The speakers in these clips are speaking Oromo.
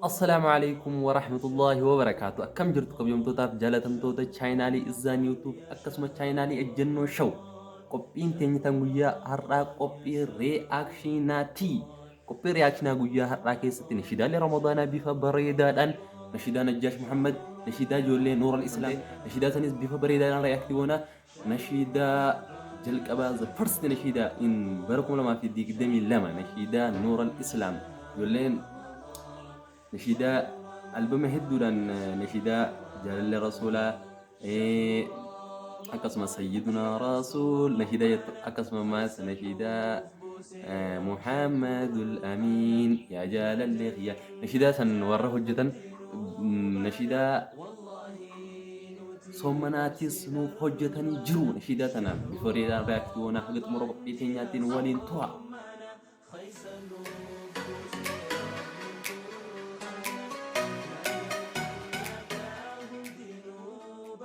Assalaamu alaikum warahmatullahi wabarakaatu. Akkam jirtu kabajamtootaaf jaalatamtoota chaayinaalii Izzaan YouTube akkasuma chaayinaalii Ejjennoo Show. Qophiin teenya tan guyyaa har'aa qophii reaakshinaati. Qophii reaakshinaa guyyaa har'aa keessatti nashidaalee Ramadaanaa bifa bareedaadhaan nashidaa Najjaash Muhammad, nashidaa ijoollee Nuural Islaam, nashidaa sanis bifa bareedaadhaan reaaktii goona. Nashiidaa jalqabaa, the first nashiidaa in bara 2022, nashiidaa Nuural Islaam. Ijoolleen nashiidaa albama hedduudhaan, nashiidaa jaalalli rasuulaa, akkasuma sayyidunaa rasuul nashiidaa jettu, akkasuma maas nashiidaa Muhammadul Amiin yaa jaalalli kiyya, nashiidaa san warra hojjetan, nashiidaa soomanaatis nuuf hojjetanii jiru. Nashiidaa tana bifa bareedaan react goonaa, haga xumura qophii teenyaatiin waliin tura.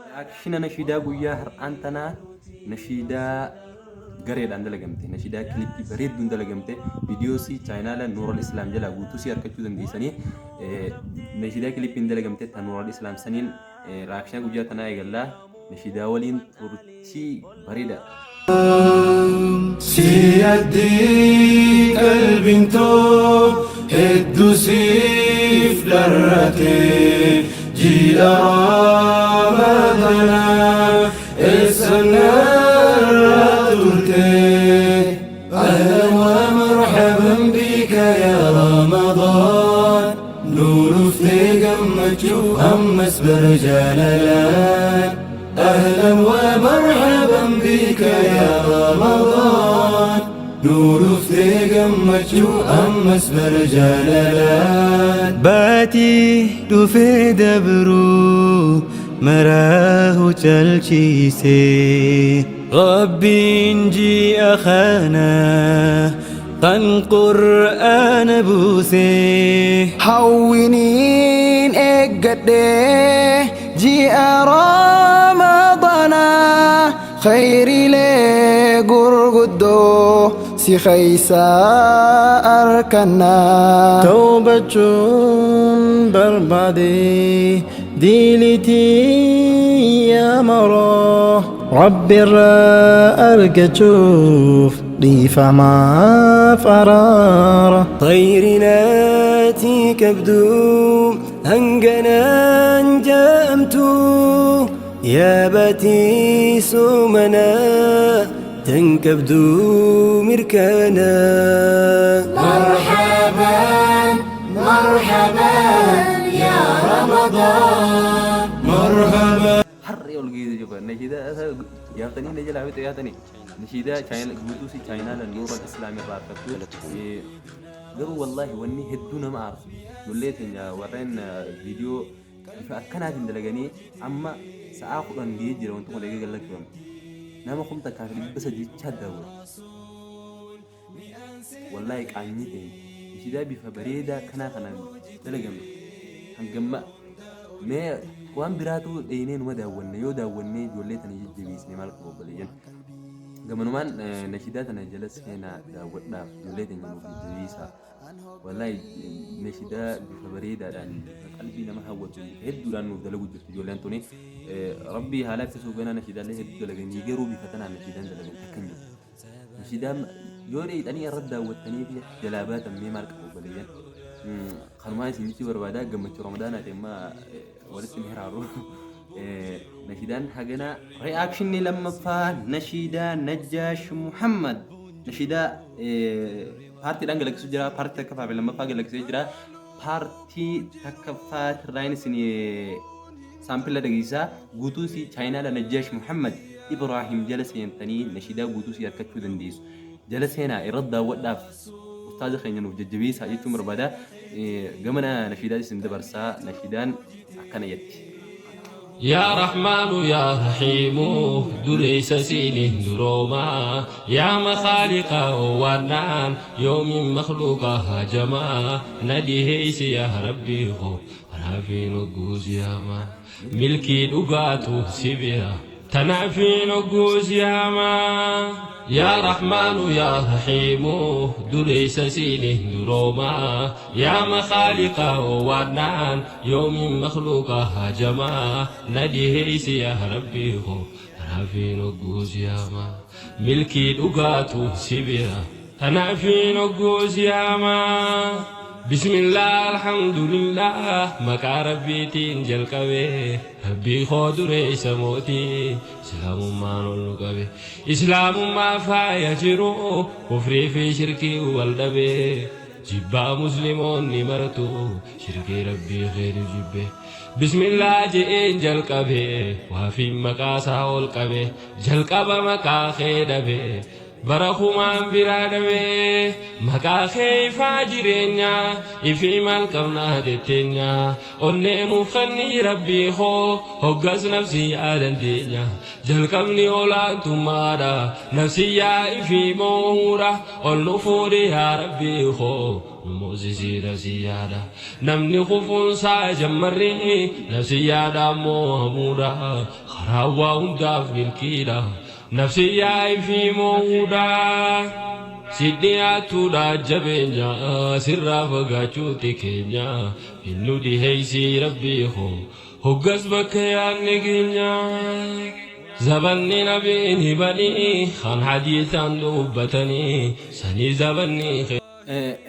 Reaakshina nashiidaa guyyaa har'aan tanaa, nashiidaa gareedhaan dalagamte, nashiidaa kilippii bareedduun dalagamte, viidiyoo si chaayinaala Nuural Islaam jalaa guutuu si argachuu dandeessanii, nashiidaa kilippiin dalagamte ta Nuural Islaam saniin reaakshina guyyaa tanaa eegallaa. Nashiidaa waliin turtii bareeda. Siyaddii qalbiin too hedduu siif dharrate, ji'a Ramadana eessa narra turte? أهلا ومرحبا بك يا رمضان، نور في gammachuu ammas bara jaalalaan. أهلا ومرحبا بك يا رمضان، نور في gammachuu ammas bara jaalalaan. Baatii dhufee dabruu maraahu calchiisee, Rabbiin ji'a kana kan Qur'aana buusee. Hawwiniin eeggadhee ji'a Ramadaanaa, khayriilee gurguddoo si keeysaa arkannaa. Tawbachuun barbaade diilitii yaa maroo, Rabbi irraa argachuuf dhiifamaaf araara. Khayrinaatii qabdu hanganaan jaamtu, yaa baatii soomanaa tan qabdu mirkanaa. مرحبا مرحبا يا رمضان مرحبا. Harree ol geesse jiru nashiidaa yaaftanii na jalaa fixe yaatanii nashiidaa chaayina guutuu si chaayinaala Nuural Islaam irraa argattu. Garuu wallaahi wanni hedduu nama aarsu, ijoollee teenya warreen viidiyoo bifa akkanaatiin dalaganii, amma sa'aa 10 gahee jira wanti kun eegee gallakkifamu, nama 1300 daawwate. Wallaahi qaanyii teenya, nashiidaa bifa bareedaa akkanaa kanaan dalagame hangamma mee waan biraatu dheeynee numa daawwanne. Yoo daawwannee ijoollee tana jajjabeessine maal qabu obboleeyyan? Gamanumaan nashiidaa tana jala seenaa daawwadhaaf, ijoollee teenya nuuf jajjabeessaa. Wallaahi nashiidaa bifa bareedaadhaan qalbii nama hawwatu hedduudhaan nuuf dalagu jirtu ijoolleen tuni. Rabbii haala ittisuuf ganaa nashiidaalee hedduu dalaganii, garuu bifa tanaan nashiidaan dalagan takka hin jirtu. Nashiidaan yoo dheeyxanii irratti daawwattanii fi jalaa baatan mee maal qabu obboleeyyan? Kanumaa isin jechuu barbaada. Gammachuu Ramadaanaati, amma walitti hin hiraaru. Nashiidaan haganaa. Re'aakshinni lammaffaa nashiidaa Najjaash Muhammad. Nashiidaa paartiidhaan galakkisuu jira. Paartii takkaffaa fi lammaffaa galakkisee jira. Paartii takkaffaa tirraayin isin saampila dhageessisaa. Guutuu isii chaayinaala Najjaash Muhammad Ibraahim jala seentanii nashiidaa guutuu isii argachuu dandeessu. Jala seenaa irratti daawwadhaaf, ustaaza keenya nuuf jajjabeessaa jechuun barbaada. Gama nashiidaa isin dabarsaa, nashiidaan akkana jetti. Yaa Rahmaanu yaa Rahiimu, dureessa siiniin duroomaa, yaa makaaliqa owwaannaan yoomiin makluuqa haajamaa na dhiheeysi, yaa Rabbii koo anaafiin hogguus yaamaa, milkii dhugaatu si bira. Tanaafiin hogguus yaamaa. Yaa Rahmaanu yaa Rahiimu dureessa siiniin duroomaa. Yaa makhaaliqa waannaan yoomiin makhluuqa hajamaa. Na dhiheeysi yaa Rabbii koo tanaafiin hogguus yaamaa. Milkii dhugaatu si bira tanaafiin hogguus yaamaa. Bismillah alhamdulillah maqaa Rabbiitiin jalqabe Rabbii koo dureessa mootii Islaamummaan ol nu qabe Islaamummaa faaya jiru kufrii fi shirkii wal dhabe Jibbaa muslimoonni martu shirkii Rabbii keetu jibbe Bismillah je'een jalqabe waafiin maqaa isaa ol qabe Jalqaba maqaa kee dhabe Bara kumaan biraa dhabe Maqaa kee ifaa jireenyaa Ifii maal qabnaa jetteenyaa Onnee nuuf kenni Rabbii koo Hoggas nafsiyyaa dandeenya Jalqabni olaantummaadha Nafsiyyaa ifii moo'uudha Ol nu fuudhi yaa Rabbii koo Nu moosisi nafsiyyaadha Namni kufuunsaa jammarri Nafsiyyaadhaan moo'amuudha Karaan waa hundaaf milkiidha Nafsiyyaa ifii moo'uudha Si dhiyaattuudha jabeenya Sirraa fagaachuuti keenya Hin nu dhiheeysi Rabbii koo Hoggas bakka yaadne geenya Zabanni nabiin himanii Kan hadiisaan dubbatanii Sanii zabanni kee.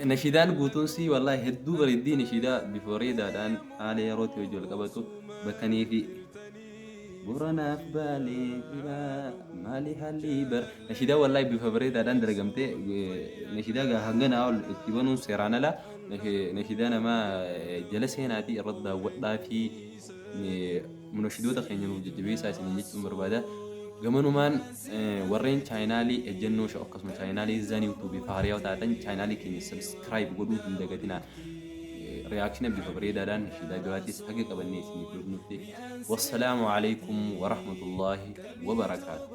Nashiidaan guutuun sii wallahi hedduu bareeddii nashiidaa bifa bareedaadhaan haala yerootii wajji wal qabatu bakkanii fi Boranaaf Baalee biraa maali haalli bar nashiidaa wallahi bifa bareedaadhaan dalagamte. Nashiidaa gaa hanganaa ol itti banuun seeraan ala. Nashiidaa namaa jala seenaatii irratti daawwadhaa fi munashidoota keenya nuuf jajjabeessaa isiniin jechuun barbaada. Gamanumaan warreen chaayinaalii ejjennoo sha'u akkasuma chaayinaalii Zan YouTube faariyaa taatan chaayinaalii keenya subscribe godhuu hin dagatinaa. Reaction bifa bareedaadhaan nashiidaa biraattis haga qabannee isiniif dhufnutti wassalaamu alaikum warahmatullaahi wabarakaatu.